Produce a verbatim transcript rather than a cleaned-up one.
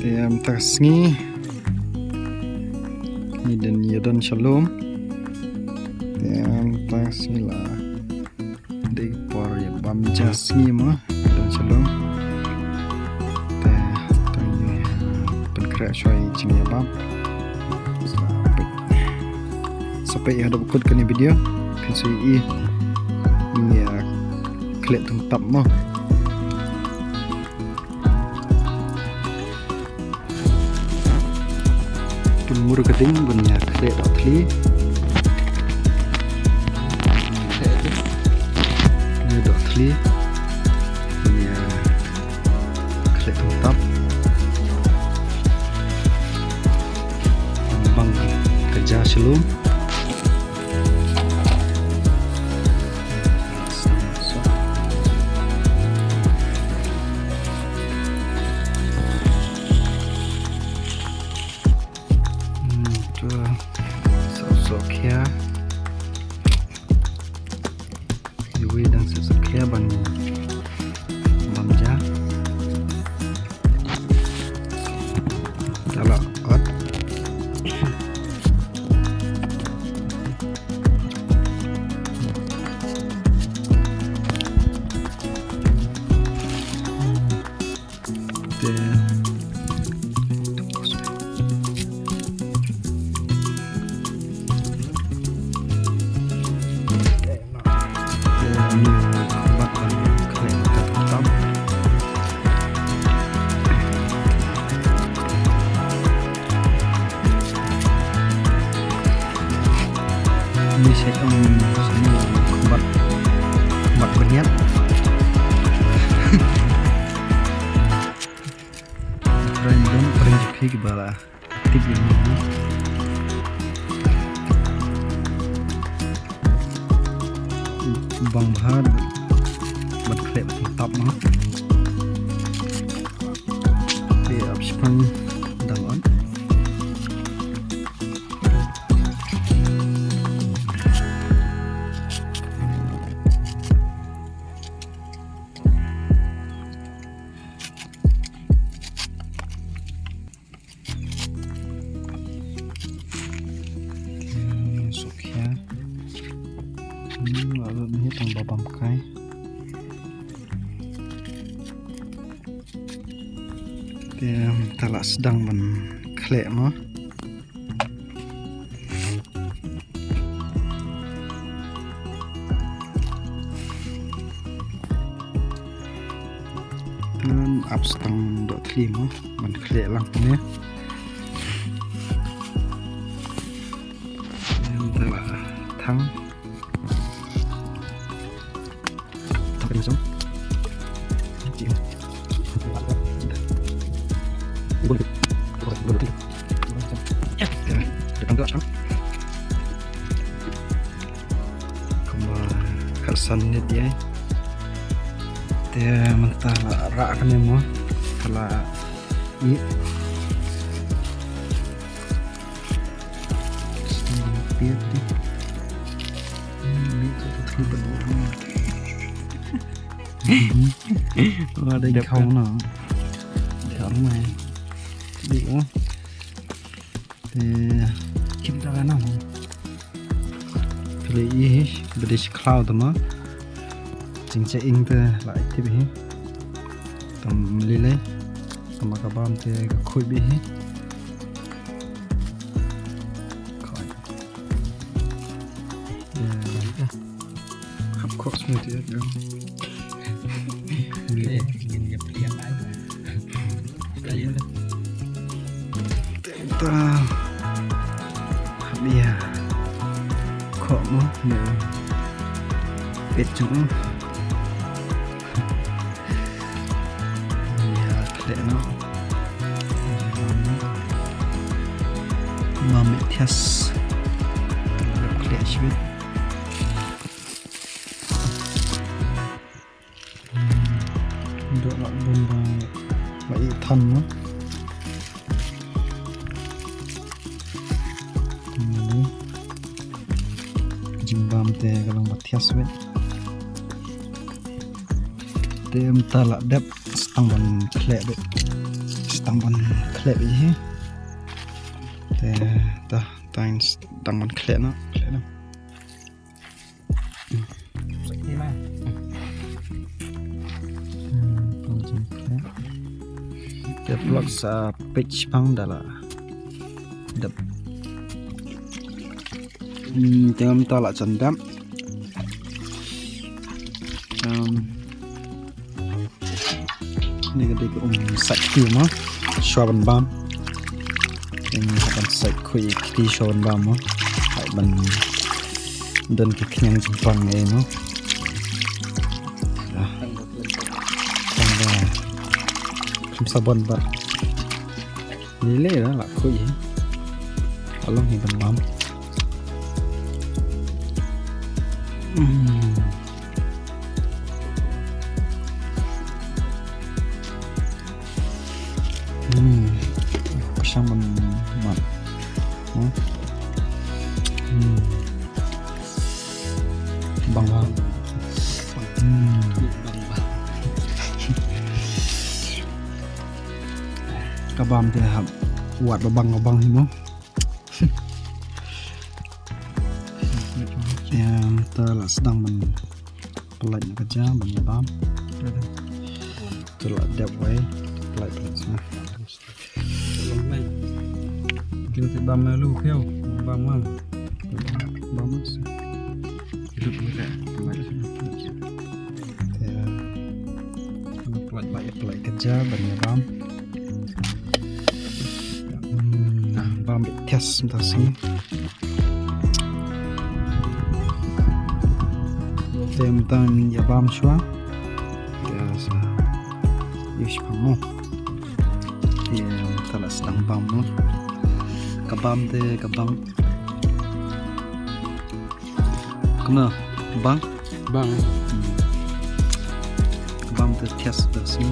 Te mynta ka sngi ngi dang ïa don sha lum. Te mynta ka sngi la dei por ïa bam ja sngi mo, don sha lum. Te tang ïa pynkhreh shuwa ïa jingïabam. Sa peit, sa peit haduh ba kut kane video, phin sa ïohi ïa khleh tang tap mo. Kin mur ka ding ban ïa khleh doh thli. Khleh doh. Ïa doh thli. Ban ïa khleh tang tap. Bang ka ja sha lum. Hmm, tu sok sok khia. Iwei dang sok sok khia ban bam ja. Tala ot. Te Ni se ong sini bat, bat baniat. Kren dong, kren jephi ki bala. Tip ïa ni. Bang bha ban khleh ban tap ma. Te ap shipang dang on. Sukha. Hmm, la lut ni tang ba bam kai. Te, ta la sdang ban khleh mo. Te ap sdang doh thli mo, ban khleh lang ne. Te la thang. Kumba khatsan minit ïa. Te mynta la rah kane mo. Ka la ïeh. Wa dei khau na. Dei khau na. Dei khau. Te kim ta na. Phi la ïohi ba dei shi khlaw te ma. Jingshah ing te la active hi. Tam lei lei. Tangba ka bam te ka khuid bha hi. Khuid. Ïa. Hap khok smet ïa ka. Ïa, ngin ïa plia ai. Plia. Te ta hap ïa khok mo ne. Pet jong. Ïa khleh noh. Bam thias. Khleh shibit. Dok la bun ba la ïeh than mo. Ni. Jingbam te ka long ba thias bha. Te mynta la dep sdang ban khleh bha. Tang ban khleh hi. Te ta tang tang ban khleh noh, khleh noh. Hmm, tang ban khleh. Te plot sa page pang da la dep. Hmm, te ngam ta la jan dep. Um, Ni ka dei ka um sait khuid mo. Shuwa ban bam. Um, ban sait khuid kti shuwa ban bam mo. Hai ban don ki khñiang jingpang eh mo. Ah. Tang ba. Kham sabon ba. Ni le la la khuid hi. Along hi ban bam. Hmm. Hmm. Ka shang ban mat. Hmm. Hmm. Bang ba. Hmm. Ka bam te hap. Wat ba bang ka bang hi mo. Em, ta la sdang ban pynlait na ka ja ban ïa bam. Ta la dep wei, pynlait pynlait sna. Kin ti bam na lu kheo, bam mam. Bam mam sna. Lut ni ka, pynlait sna. Em, pynlait, pynlait ka ja ban ïa bam. Hmm, bam bit thias mynta shi. Te mynta ïa bam shuwa. Ïa sa. Ïa shi pang mo. Ïa mynta la sdang bam mo. Ka bam te ka bang. Kumno? Bang? Bang. Hmm. Bam te thias da shi.